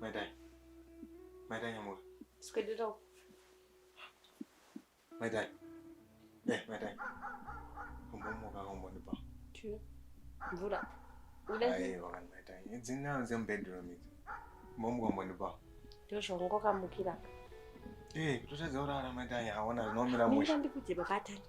Maitai. Maitai nyamuka. Swedera uko. Maitai. Eh, maitai. Umbomuka umbondipa. Chii? Mvura. Uda chii? Aiwa kana maitai. Idzi nhau dzemubedroom idzi. Umbomuka umbondipa. Ndozvaunga wakamukira. Eh, kutotadza kurara maitai haona zvinomira mushe. Minda ndikudze baba Tanya.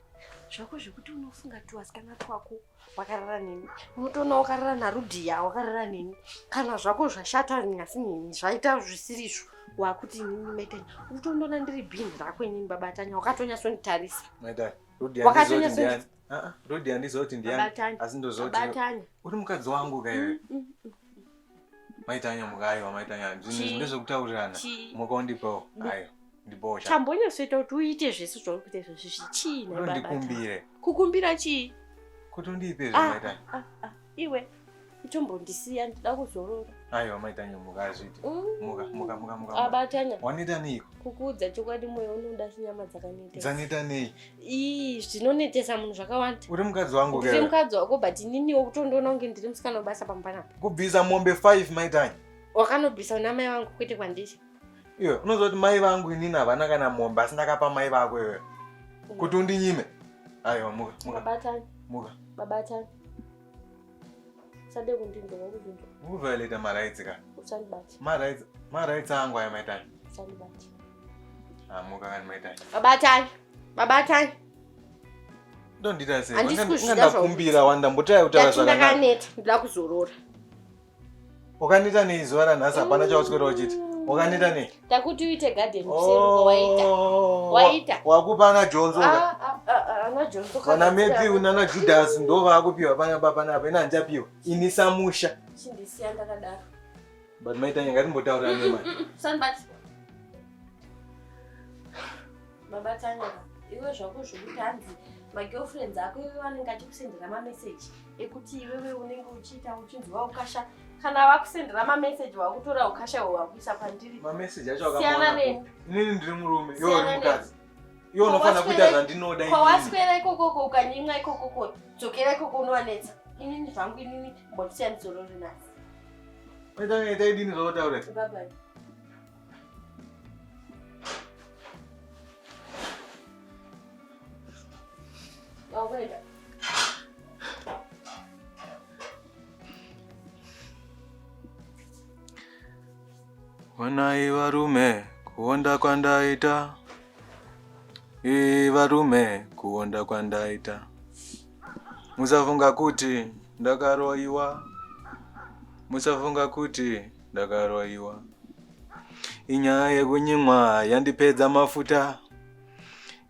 Zvako zvekuti unofunga tuwasikana twako wakarara neni. Unotoona wakarara naRudhiya wakarara neni. Kana zvako zvashata nyasi neni zvaita zvisirizvo wakuti inini mai Tanya. Unotondiona ndiri bhinhi rako inini baba Tanya wakatonyatsonditarisa. Maitai. Rudhi handizivi kuti Wakatonyatso ndiani. Ah, ah, Rudhi handizivi kuti ndiani. Baba Tanya. Asi ndoziva Baba kuti Tanya. uri mukadzi wangu ka iwe. Maitanya muka aiwa maitanya. Zvinhu Chii? ndezvekutaurirana. Chii? Muka undipewo. Aiwa. Ndipewo cha. Chambonyatsoita kuti uite zvese zvauri kuita izvozvi zvichii nhai baba Tanya? Undikumbire. Kukumbira chii? Kuti undipe izvo Ah, maitanya. ah, ah, iwe itombondisiya ndida kuzorora. Aiwa maitanya muka azviiti. Muka muka muka muka. Baba Tanya, Waneta neiko? kukuudza chokwadi moyo unoda nyama dzakanetesa. Dzaneta nei? Ii, zvinonetesa munhu zvakawanda. Uri mukadzi wangu Ndiri ke. mukadzi wako but ininiwo kutondiona kunge ndiri musikana webasa pamba panapa. Kubvisa mombe 5 maitanya. Wakanobvisa una mai vangu kwete kwandiri. Iwe unoziva kuti mai vangu inini havana kana mombe asi ndakapa mai vako iwe. Kuti undinyime. Aiwa muka muka Baba Tanya, muka. baba Tanya. Usade kundinzwa kuzvinzwa. Ukuviolate marights ka. Usandibate, Marights marights angu aya maitanya. usandibate. Ah muka kani maitanya. Baba Tanya, baba Tanya. Ndondita sei? Handisi kuzvida Ndakumbira wanda mbotaya kutaura Ndati zvakanaka. ndakaneta, ndida kuzorora. Wakaneta nei zuva ranhasi hapana chawaswera uchiita. Wakaneta nei? Takuti uite garden kuseruko waita. Oh, Waita. Wakupa ana Jonzo ka. Ah, ah, ah, ah, ana Jonzo Vana kana Matthew nana Judas ndo vakupiwa panapa panapa ina handichapiwa. Ini samusha. Chindisiya ndakadaro. But maitanya ngatimbotaura nemai. Usandibate. Baba Tanya, iwe zvako zvekuti hanzi magirlfriends ako iwe vanenge achikusendera mameseji ekuti iwewe unenge uchiita uchinzi waukasha kana vakusendera mameseji wakutora ukasha hwe wakuisa pandiri Mameseji acho Siyana akamuona neni. kupi? Inini ndiri murume, iwe uri Siyana mukadzi. Iwe unofanira kuita Kwawaswera- zvandinoda inini. kwawaswera ikokoko ukanyimwa ikokoko dzokera ikoko unovanetsa inini zvangu inini mbondisiya ndizorore nhasi Maitanya ita idini zvautaura. Bye bye. Wakuenda. Wanai varume kuonda kwandaita. Ii varume kuonda kwandaita. Musafunga kuti ndakaroiwa. Musafunga kuti ndakaroiwa. Inyaya yekunyimwa yandipedza mafuta.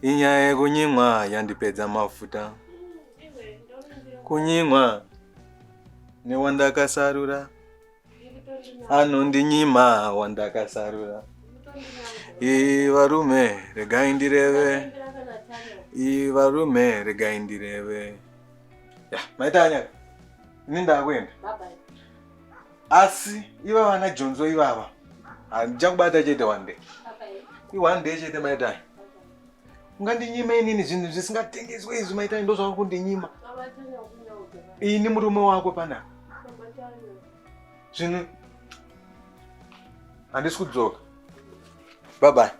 Inyaya yekunyimwa yandipedza mafuta. Kunyimwa newandakasarura anondinyima wandakasarura. Ii varume regai ndireve. Ii varume regai ndireve. Ya, maita anyaka. Ini ndakuenda. Bye bye. Asi iva vana Jonzo ivava. Handichakubata chete one day. Bye bye. I one day chete maitai. Ungandinyima inini zvinhu zvisingatengeswe izvi maitai ndozvauri kundinyima. Baba Tanya ukunyauza. Ini murume wako panapa. Baba Tanya. Zvinhu handisi kudzoka. Bye bye.